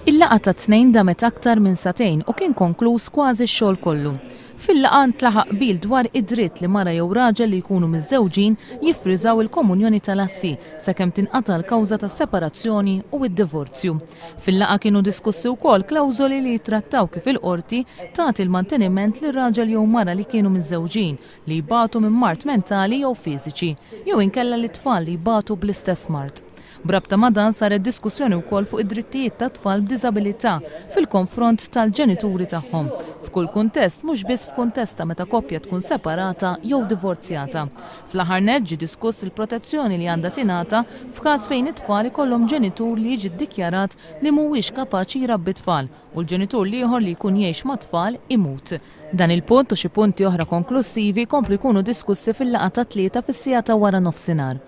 Il-laqgħa tat-Tnejn damet aktar minn sagħtejn u kien konkluż kważi x-xogħol kollu. Fil-laqgħa ntlaħaq qbil dwar id-dritt li mara jew raġel li jkunu miżżewġin jiffriżaw il-komunjoni tal-assi sakemm tinqata' l-kawża tas-separazzjoni u d-divorzju. Fil-laqgħa kienu diskussi wkoll klawżoli li jittrattaw kif il-qorti tagħti l-manteniment lil raġel jew mara li kienu miżżewġin li jbatu minn mard mentali jew fiżiċi, jew inkella lit-tfal li jbatu bl-istess mard. B'rabta ma' dan saret diskussjoni wkoll fuq id-drittijiet tat-tfal b'diżabilità fil-konfront tal-ġenituri tagħhom, f'kull kuntest mhux biss f'kuntest ta' meta koppja tkun separata jew divorzjata. Fl-aħħar nett ġie diskuss il-protezzjoni li għandha tingħata f'każ fejn it-tfal ikollhom ġenitur li jiġi ddikjarat li mhuwiex kapaċi jrabbi t-tfal u l-ġenitur l-ieħor li jkun jgħix mat-tfal imut. Dan il-punt u xi punti oħra konklussivi jkomplu jkunu diskussi fil-laqgħa tat-Tlieta fis-siegħa ta' wara nofsinhar.